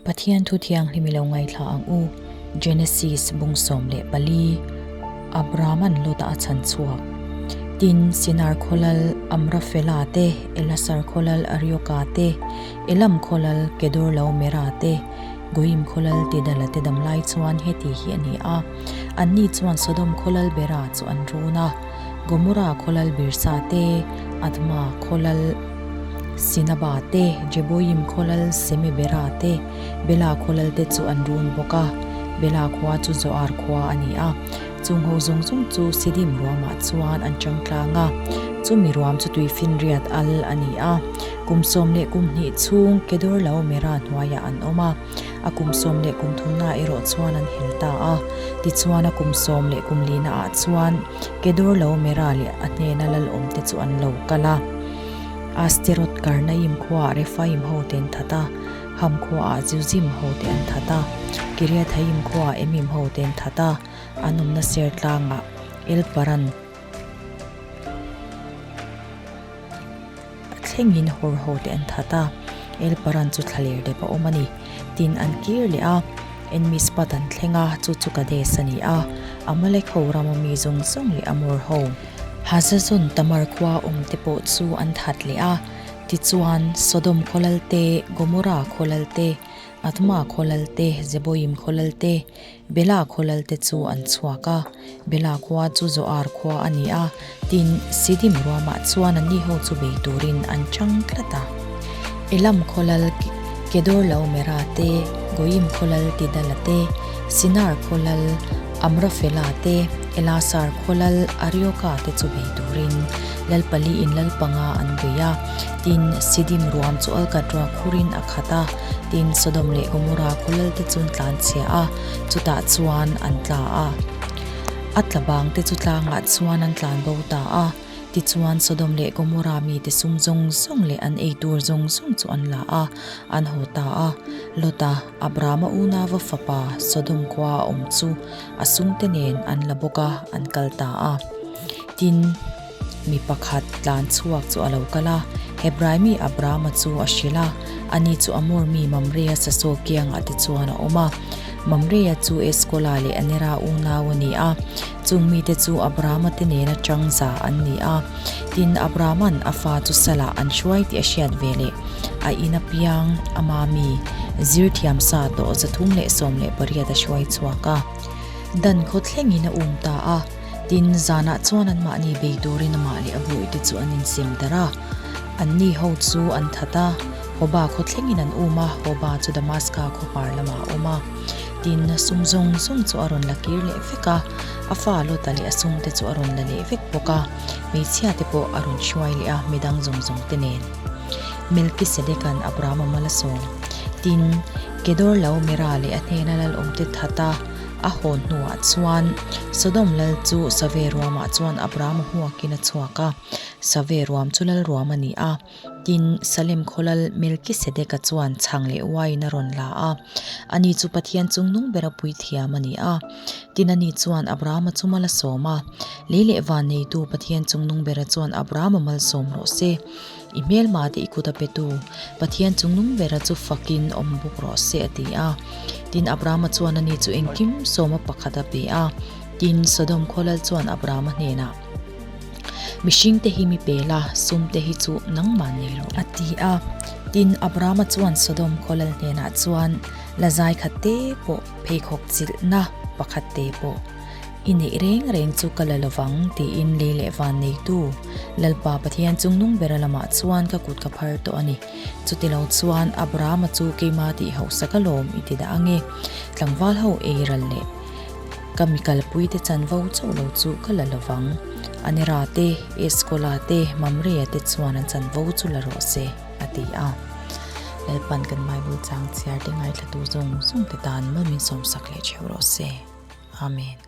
Pathian thu thianghlim i lo ngaithla ang u, Genesis bung 14, Abraham-a'n Lot-a a chhan chhuak. Tin, Sinar khawlal Amrafela te, Elasar khawlal Arioka te, Elam khawlal Kedorlaomera te, Goim khawlal Tidala te dam lai chuan heti hi a ni a, anni chuan Sodom khawlal Bera chu an run a, Gomorrah khawlal Birsa te, Adma khawlal Sinaba te, Jeboim khawlal Semebera te, Bela khawlal te chu an run bawk a. Bela khua chu Zoar khua a ni a. Chung ho zawng zawng chu Sidim ruamah chuan an chang tlang a. Chumi ruam chu tuifinriat al a ni a. Kum 12 chhung Kedorlaomera hnuaiah an awm a. A kum 13 na erawh chuan an hel ta a. Tichuan a kum 14 naah chuan Kedorlaomera leh a hnena lal awmte chu an lo kal a. Asteroth Karnaim khuaah Rephaim hote an that a, Ham khuaah Zuzim hote an that a, Kiriathaim khuaah Emim hote an that a, an awmna ser tlangah Elparan A thlengin hawr ho te an that a, Elparan chu thlaler dep a awm a ni. Tin, an kir leh a, En-Mishpat an thleng a, chu chu Kadesh a ni a, Amalek ho rama mi zawng zawng leh Amor ho, Hazazon Tamar khua awm te pawh chu an that leh a. Tichuan, Sodom khaw lal te, Gomorrah khaw lal te, Adma khaw lal te, Zeboim khaw lal te, Bela khaw lalte chu an chhuak a, Bela khua chu Zoar khua a ni a, tin, Sidim ruamah chuan anni ho chu bei turin an chang tlat a. Elam khaw lal Kedorlaomera te, Goim khaw lal Tidala te, Sinar khaw lal Amrafela te, Elasar khaw lal Arioka te chu bei turin lal paliin lal panga an bei a, tin, Sidim ruam chu Alkatra khurin a khat a. Tin, Sodom leh Gomorrah khaw lalte chu an tlanchhia a, chutah chuan an tla a. A tla bangte chu tlangah chuan an tlan bo ta a. Tichuan, Sodom leh Gomorrah mite sum zawng zawng leh an ei tur zawng zawng chu an la a, an haw ta a. Lota, Abrahama unauva fapa, Sodom khua a awm chu a sumte nen an la bawk a, an kal ta a. Tin. Mi pakhat tlan chhuak chu a lo kal a, Hebrai mi Abrahama chu a hrilh a, ani chu Amor mi Mamrea sasaw kiangah te chuan a awm a. Mamrea chu Eskola leh Anera unau a ni a, chung mite chu Abrahama te nena chang za an ni a. Tin, Abrahama'n a fa chu salah an hruai tih a hriat ve leh a in apiang ama mi zir thiam sa tawh 318 a hruai chhuak a. Dan khaw thlengin a um ta a. Tin, zanah chuan anmahni bei turin amah leh a bawihte chu an insem darh a. Anni ho chu an that a, Hoba khaw thlengin an um a, Hoba chu Damaska khaw hmar lamah a awm a. Tin, sum zawng zawng chu a rawn la kir leh vek a, a fa Lota leh a sumte chu a rawn la leh vek bawk a, hmeichhiate pawh a rawn hruai leh a, midang zawng zawng te nen. Melkisedeka'n Abrahama mal a sawm. Tin, Kedorlaomera leh a hnena lalawmte that a, A hawn hnuah chuan Sodom lal chu Save ruamah chuan Abrahama hmuakin a chhuak a. Save ruam chu lal ruam a ni a. Tin, Salem khaw lal Melkisedeka chuan chhang leh uaiin a rawn la a. Ani chu Pathian chungnung bera puithiam a ni a. Tin, ani chuan Abrahama chu mal a sawm a. Lei leh van neitu Pathian chungnung bera chuan Abrahama malsawm rawh se. I hmelma te i kut a petu, Pathian chungnung bera chu fakin awm bawk rawh se, a ti a. Tin, Abrahama chuan ani chu engkim sawma pakhat a pe a. Tin, Sodom khaw lal chuan Abrahama hnenah, Mihring te hi mi pe la, sum te hi chu nangmah nei rawh, a ti a. Tin, Abrahama chuan Sodom khaw lal hnenah chuan, La zai khat te pawh, pheikhawk chilhna pakhat te pawh, I neih reng reng chu ka la lovang, tiin lei leh van neitu Lalpa Pathian chungnung bera lamah chuan ka kut ka phar tawh a ni. Chutilo chuan Abrahama chu keima tih hauhsak alawm i ti dah ange. Tlangval ho ei ral leh ka mi kalpuite chanvo chauh lo chu ka la lovang. Anera te, Eskola te, Mamrea te chuan an chanvo chu la rawh se, a ti a. Lalpan kan Bible chang chhiar te ngaithlatu zawng zawng te tan mal min sawmsak leh theuh rawh se. Amen.